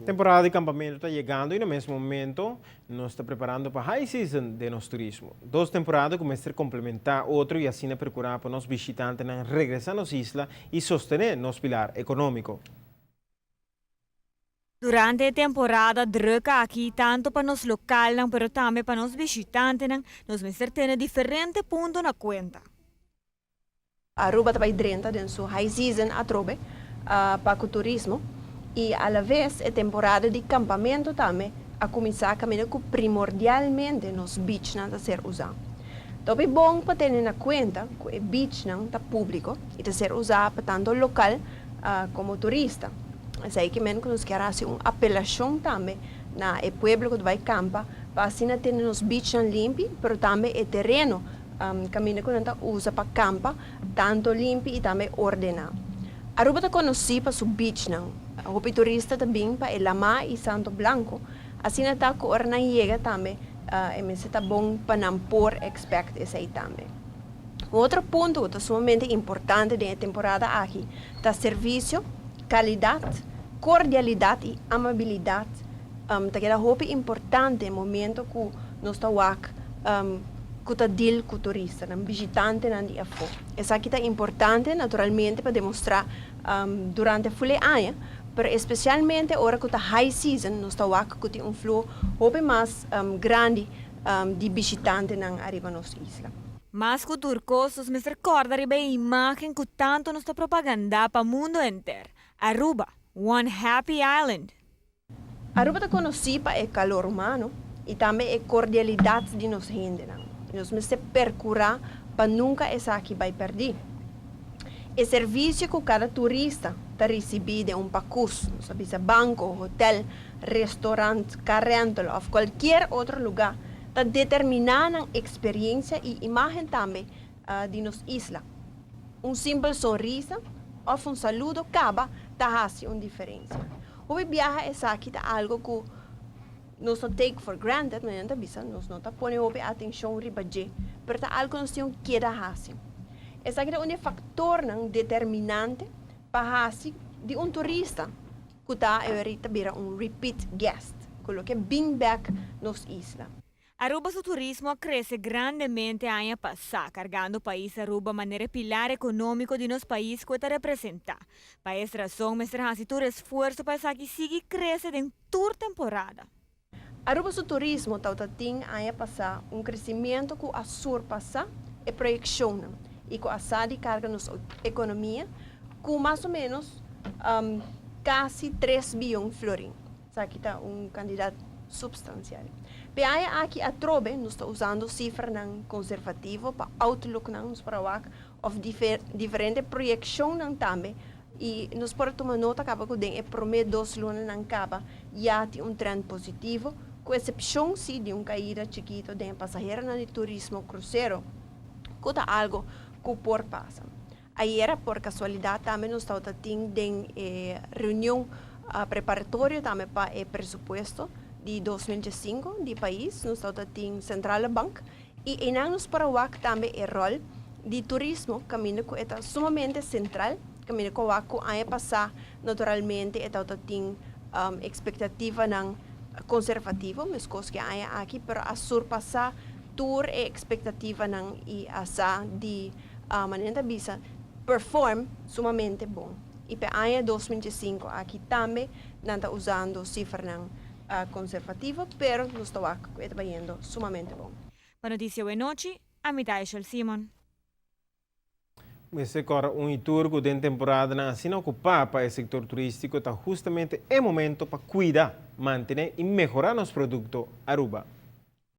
Temporada di campamento ta yegando y na mes momento nos ta preparando pa high season den nos turismo. Dos temporada cu mester complementa otro y asina percura pa nos bishitantenan regresa nos isla y sostene nos pilar economico. Durante e temporada druk aki, tanto pa nos localnan pero tambe pa nos bishitantenan, nos mester tene diferente punto na cuenta. Aruba ta bay drenta den su high season atrobe pa cu turismo y a la vez e temporada di campamento tambe a cuminsa caminda cu primordialmente nos beachnan ta ser usa. Ta hopi bon pa tene na cuenta cu e beachnan ta publico y ta ser usa pa tanto local como turista. Esey ke men cu nos kier haci un apelacion tambe na e pueblo cu ta bay campa pa asina tene nos beachnan limpi pero tambe e tereno Kaminda ku nan ta usa pa kampa, tantu limpi i tambe ordená. Aruba ta konosí pa su beachnan. Hopi turista ta bin pa e lamá i Santo Blanco. Asina ta ku ora nan yega tambe e mester ta bon pa nan por expect esei tambe. Un otro punto ku ta sumamente importante den e temporada aki ta servisio, kalidat, kordialidat i amabilidat ta keda hopi importante momento ku nos ta wak ku ta deal ku turistanan, bishitantenan di afó. Esaki ta importante naturalmente pa demostrá durante ful e aña, pero espesialmente ora ku ta high season nos ta wak ku tin un fluho hopi mas grandi di bishitantenan ariba nos isla. Mas ku tur kos nos mester kòrda riba e imágen ku tantu nos ta propagandá pa mundu henter, Aruba, one happy island! Aruba ta konosí pa e kalor humano i tambe e kordialidat di nos hendenan. I nos mester perkurá pa nunka esaki bai pèrdí. E servisio ku kada turista ta risibí den un pakus, nos a bisa banko, hotèl, restorant, car rental òf kualkier otro lugá, ta determiná nan eksperiensia i imágen tambe di nos isla. Un simpel sonrisa òf un saludo kaba ta hasi un diferensia. Hopi biaha esaki ta algo ku nos ta take for granted, manera nan ta bisa, nos no ta pone hopi atenshon riba dje, pero ta algo ku nos tin ku keda hasi. Esaki ta un di e faktornan determinante pa hasi di un turista ku ta e ora ta bira un repeat guest, ku lo ke bin bèk nos isla. Aruba su turismo a crece grandemente aña pasa, cargando pais Aruba manera e pilar economico di nos pais cu e ta representa. Pa es razon mester haci tur esfuerzo pa esaki sigui crece den tur temporada. Aruba su turismo tawata tin aña pasa un crecimiento cu a surpasa e proyeccionnan y cu a sa di carga nos economia cu mas o menos casi tres biyon florin. Esaki ta un kantidat supstansial. P'e aña aki atrobe nos ta usando sifranan konservativo pa outlooknan nos por a wak òf diferente proyekshonnan tambe i nos por a tuma nota kaba ku den e promé dos lunanan kaba ya tin un trend positivo ku esepshon si di un kaida chikito den e pasaheronan di turismo krusero ku ta algo ku por pasa. Ayera por casualidad tambe nos tabata tin den e reunion preparatorio tambe pa e presupuesto di 2015 di pais, nos tabata tin Centrale Bank y eynan nos por a wak tambe e rol di turismo caminda cu e ta sumamente central, caminda cu a wak cu aña pasa naturalmente e tabata tin expectativanan conservativo mescos cu e aña aki pero a surpasa tur e expectativanan y a sa di Manera ta bisa, perform sumamente bon. Y p'e aña 2005 aki tambe nan ta usando cifranan conservativo, pero nos ta wak cu e ta bayendo sumamente bon. Pa Noticia Wenochi, ami ta Aishel Simon. Mester kòrda un i tur ku den temporadanan asina okupá pa e sektor turístiko ta hustamente e momento pa kuida, mantené i mehorá nos produkto Aruba.